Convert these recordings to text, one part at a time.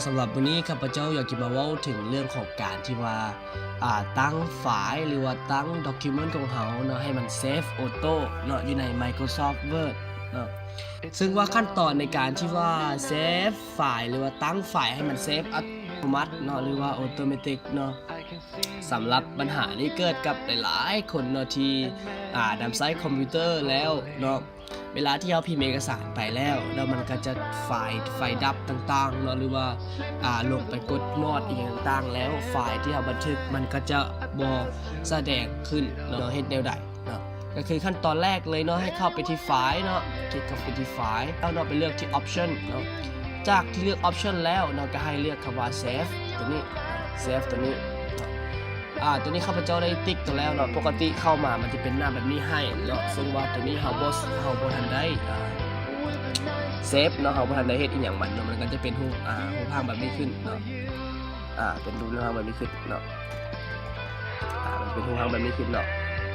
ສຳລັບມື້ນີ້ຂ້າພະເຈົ້າຢາກຈະມາເວົ້າເຖິງເລື່ອງຂອງການທີ່ວ່າ ອ່າ ຕັ້ງໄຟລ໌ ຫຼືວ່າຕັ້ງ document ຂອງເຮົາເນາະ ໃຫ້ມັນ save auto ເນາະ ຢູ່ໃນ Microsoft Word ເນາະ ເຊິ່ງວ່າຂັ້ນຕອນໃນການທີ່ວ່າ save ໄຟລ໌ ຫຼືວ່າຕັ້ງໄຟລ໌ໃຫ້ມັນ save ອັດຕະໂນມັດເນາະ ຫຼືວ່າ automatic ເນາະ ສຳລັບບັນຫານີ້ເກີດກັບຫຼາຍໆຄົນເນາະ ທີ່ ອ່າ ນຳໃຊ້ຄອມພິວເຕີແລ້ວເນາະ ເວລາທີ່ເຮົາພິມເອກະສານໄປແລ້ວ ແລ້ວມັນກໍຈະໄຟລ໌ ໄຟລ໌ດັບຕ່າງໆເນາະ ຫຼືວ່າ ອ່າ ລົງໄປກົດມອດອີ່ຫຍັງຕ່າງໆ ແລ້ວໄຟລ໌ທີ່ເຮົາບັນທຶກມັນກໍຈະບໍ່ສະແດງຂຶ້ນເນາະ ເຮັດແນວໃດເນາະ ກໍຄືຂັ້ນຕອນແລກເລີຍເນາະ ໃຫ້ເຂົ້າໄປທີ່ໄຟລ໌ເນາະ ຄລິກເຂົ້າໄປທີ່ໄຟລ໌ ແລ້ວເນາະ ໄປເລືອກທີ່ option ເນາະ ຈາກທີ່ເລືອກ option ແລ້ວເນາະ ກໍໃຫ້ເລືອກຄຳວ່າ save ຕົວນີ້ save ຕົວນີ້ເນາະ ອ່າ ຕົວນີ້ຂ້າພະເຈົ້າໄດ້ຕິກຕົວແລ້ວເນາະ ປົກກະຕິເຂົ້າມາມັນຈະເປັນໜ້າແບບນີ້ໃຫ້ເນາະ ເຊິ່ງວ່າຕົວນີ້ເຮົາບໍ່ ເຮົາບໍ່ທັນໄດ້ ອ່າ save ເນາະ ເຮົາບໍ່ທັນໄດ້ເຮັດອີ່ຫຍັງມັນເນາະ ມັນກໍຈະເປັນຮູບ ອ່າ ຮູບຮ່າງແບບນີ້ຂຶ້ນເນາະ ອ່າ ເປັນຮູບຮ່າງແບບນີ້ຂຶ້ນເນາະ ອ່າ ມັນເປັນຮູບຮ່າງແບບນີ້ຂຶ້ນເນາະ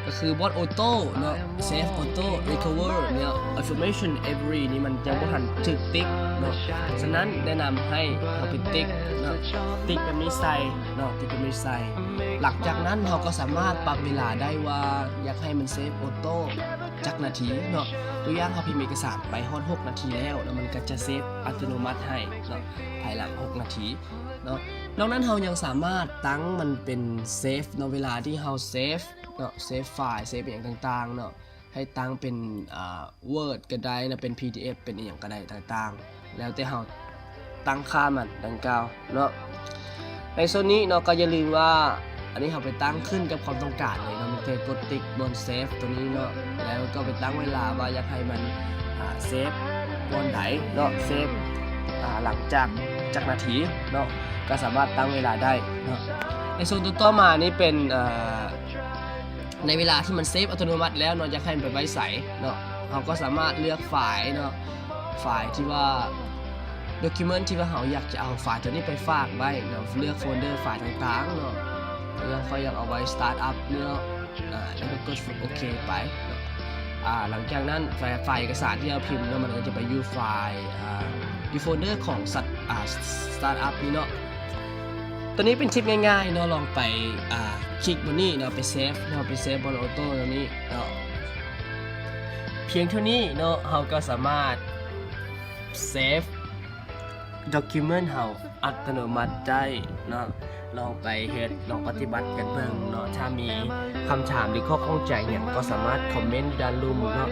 ກໍຄື Boot Auto ເນາະ Save Auto Recover ເນາະ Information Every ນີ້ມັນຍັງບໍ່ທັນຖືກຕິກເນາະ ສະນັ້ນແນະນຳໃຫ້ເຮົາໄປຕິກເນາະ ຕິກແບບນີ້ໃສ່ເນາະ ຕິກແບບນີ້ໃສ່ ຫຼັງຈາກນັ້ນເຮົາກໍສາມາດປັບເວລາໄດ້ວ່າຢາກໃຫ້ມັນ save auto ຈັກນາທີເນາະ ຕົວຢ່າງເຮົາພິມເອກະສານໄປຮອດຫົກນາທີແລ້ວ ແລ້ວມັນກໍຈະ save ອັດຕະໂນມັດໃຫ້ເນາະ ພາຍຫຼັງຫົກນາທີເນາະ ນອກນັ້ນເຮົາຍັງສາມາດຕັ້ງມັນເປັນ save ເນາະ ເວລາທີ່ເຮົາ save ເນາະ save ໄຟລ໌ save ອີ່ຫຍັງຕ່າງໆເນາະ ໃຫ້ຕັ້ງເປັນ ອ່າ Word ກໍໄດ້ເນາະ ເປັນ PDF ເປັນອີ່ຫຍັງກໍໄດ້ຕ່າງໆ ແລ້ວແຕ່ເຮົາຕັ້ງຄ່າມັນດັ່ງກ່າວເນາະ ໃນສ່ວນນີ້ເນາະ ກໍຢ່າລືມວ່າ ອັນນີ້ເຮົາໄປຕັ້ງຂຶ້ນກັບຄວາມຕ້ອງການເລີຍເນາະ ມີແຕ່ກົດຕິກບ່ອນ save ຕົວນີ້ເນາະ ແລ້ວກໍໄປຕັ້ງເວລາວ່າຢາກໃຫ້ມັນ ອ່າ save ບ່ອນໃດເນາະ save ອ່າ ຫຼັງຈາກຈັກນາທີເນາະ ກໍສາມາດຕັ້ງເວລາໄດ້ເນາະ ໃນສ່ວນຕໍ່ໆມານີ້ເປັນ ອ່າ ໃນເວລາທີ່ມັນ save ອັດຕະໂນມັດແລ້ວເນາະ ຢາກໃຫ້ມັນໄປໄວ້ໃສເນາະ ເຮົາກໍສາມາດເລືອກໄຟລ໌ເນາະ ໄຟລ໌ທີ່ວ່າ document ທີ່ວ່າເຮົາຢາກຈະເອົາໄຟລ໌ຕົວນີ້ໄປຝາກໄວ້ເນາະ ເລືອກໂຟນເດີໄຟລ໌ຕ່າງໆເນາະ ຢ່າງຂ້ອຍຢາກເອົາໄວ້ Startup ເນາະ ອ່າ ແລ້ວກໍກົດໂອເຄໄປເນາະ ອ່າ ຫຼັງຈາກນັ້ນໄຟລ໌ ໄຟລ໌ເອກະສານທີ່ເຮົາພິມເນາະ ມັນກໍຈະໄປຢູ່ໄຟລ໌ ອ່າ ຢູ່ໂຟນເດີຂອງ Start- ອ່າ Startup ນີ້ເນາະ ຕົວນີ້ເປັນທິບງ່າຍໆເນາະ ລອງໄປ ອ່າ ຄລິກບ່ອນນີ້ເນາະ ໄປ save ເນາະ ໄປ save ບ່ອນ auto ຕົວນີ້ເນາະ ພຽງເທົ່ານີ້ເນາະ ເຮົາກໍສາມາດ save document ເຮົາອັດຕະໂນມັດໄດ້ເນາະ ລອງໄປເຮັດ ລອງປະຕິບັດກັນເບິ່ງເນາະ ຖ້າມີຄຳຖາມ ຫຼື ຂໍ້ຂ້ອງໃຈຫຍັງກໍສາມາດຄອມເມັນຢູ່ດ້ານລຸ່ມເນາະ